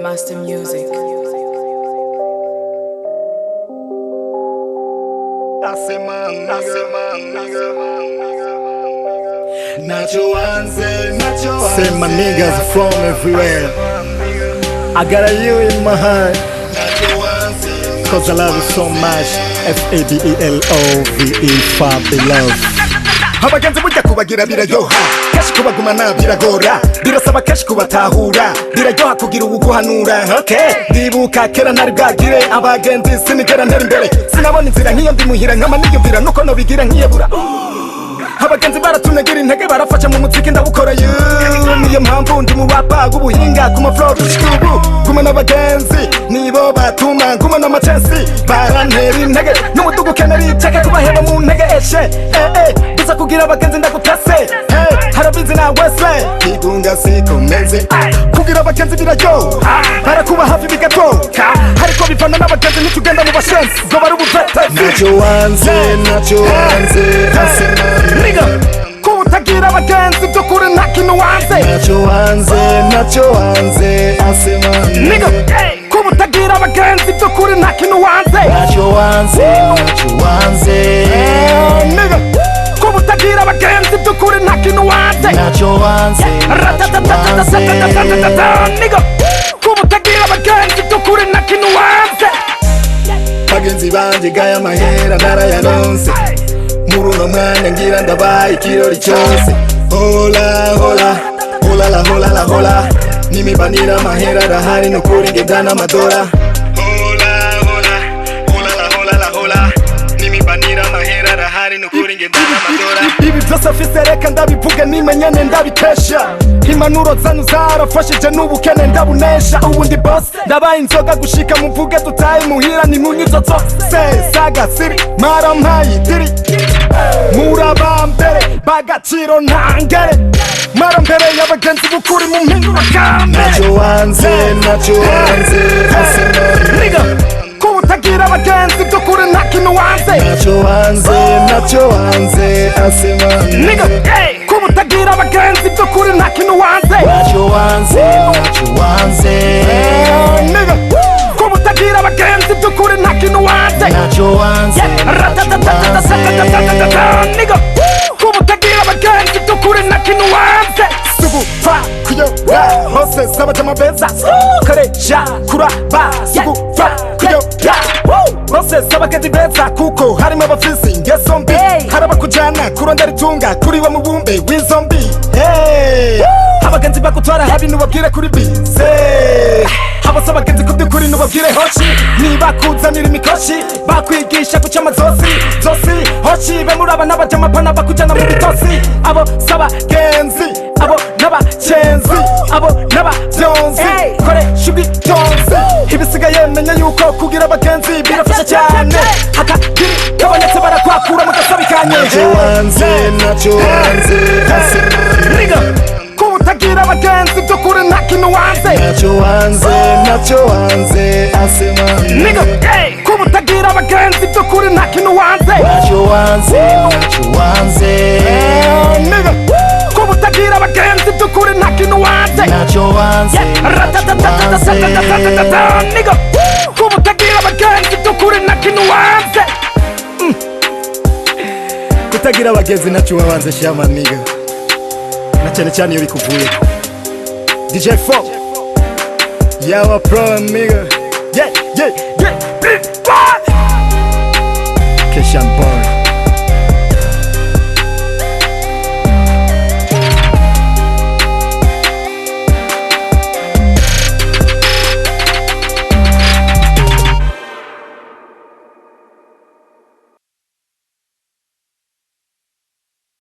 Master Music. Say my niggas from everywhere. I got you in my heart, 'cause I love you so much. F-A-B-E-L-O-V-E, Fabelove. Abagenzi burya kubagira biraryoha, kenshi kubagumana biragora, birasaba kenshi kubatahura, biraryoha kugira uwuguhanura. Okay, ndibuka kera ntari bwagire abagenzi, sinigera ntera imbere, sinabona inzira nk'iyo ndi muhira, nkama niyumvira nuko nobigira nkiyebura. Abagenzi baratunagira intege, barafasha mu muziki ndawukora yu, niyo mpamvu ndi mu bapa b'ubuhinga ku ma flow gushika ubu. Guma n'abagenzi nibo batuma nguma n'amacensi, barantera intege n'umudugu ukenera iceke kubaheba mu ntege eshe eh eh, gusa kugira abagenzi ndagutase hey, harabizi na Wesley kigunga sikomeze. Kugira abagenzi biraryoha, barakuba hafi bigatoka, ariko bivana n'abagenzi, ntitugenda mu bashenzi ngo bari ubuvete. Ntacyo wanze, ntacyo wanze. Nigga, kuba utagira abagenzi by'ukuri nta kintu wanze. Ntacyo wanze, ntacyo wanze. Nigga, kuba utagira abagenzi by'ukuri nta kintu wanze. Ntacyo wanze, ntacyo wanze. Nigga, kuba utagira abagenzi by'ukuri nta kintu wanze. Ntacyo wanze, ntacyo wanze. Nigga, kuba utagira abagenzi by'ukuri nta kintu wanze. Bagenzi banje, gaya amahera narayaronse, muri uno mwanya ngira ndabaye ikirori cyose. Hola hola hola la hola la hola, nimibanira amahera arahari, nukuri ngenda n'amadora. Hola hola hola la hola la hola, nimibanira amahera arahari, nukuri ngenda n'amadora. Ibi byose afise reka ndabivuge, nimenyene ndabikesha, impanuro zanyu zarafashije n'ubukene ndabunesha. Ubu ndi boss, ndabaye inzoga gushika muvuge dutaye muhira, nimunywe izo zose sagasiri marampaye idiri, muraba mbere bagaciro ntangere, mara mbere y'abagenzi b'ukuri mu mpindura kambere. Ntacyo wanze, ntacyo wanze. Nigga, kuba utagira abagenzi by'ukuri nta kintu wanze. Ntacyo wanze, ntacyo wanze. Nigga, kuba utagira abagenzi by'ukuri nta kintu wanze. Ntacyo wanze, ntacyo wanze. Nigga, kuba utagira abagenzi by'ukuri nta kintu wanze. Ntacyo wanze, ntacyo wanze. Nigga, kuba utagira abagenzi by'ukuri nta kintu wanze. Sugupfa kuyora hose z'abajama beza, koresha kuraba, sugupfa kuyora bose z'abagenzi beza, kuko harimo abafisi ingeso mbi, hari abakujana kurondera itunga kuri wa mubumbe w'izo mbi. Hey! Abagenzi bagutwara habi nubabwire kuri bize, abasa abagenzi ku by'ukuri nubabwire hoshi, nibakuzanira imikoshi bakwigisha guca amazosi zosi hoshi, be muri aba n'abajamapana bakujana mu bitosi. Abo s'abagenzi, abo n'abacenzi, abo n'abavyonzi, koresha ubwitonzi, ibisigaye menya yuko kugira abagenzi birafasha cyane, hakagiri kabonetse barakwakura mu gasobi kanye. Ntacyo wanze, ntacyo wanze. Nigga, kuba utagira abagenzi by'ukuri nta kintu wanze. Ntacyo wanze, ntacyo wanze. Nigga, kuba utagira abagenzi by'ukuri nta kintu wanze. Ntacyo wanze, ntacyo wanze. Nigga, kuba utagira abagenzi by'ukuri nta kintu wanze. Ntacyo wanze, ntacyo wanze. Nigga, kuba utagira abagenzi by'ukuri nta kintu wanze. Kutagira abagenzi ntacyo wabanze shama nigga, na cyane cyane iyo bikuvuye. DJ 4 yawa pro nigga, yeah.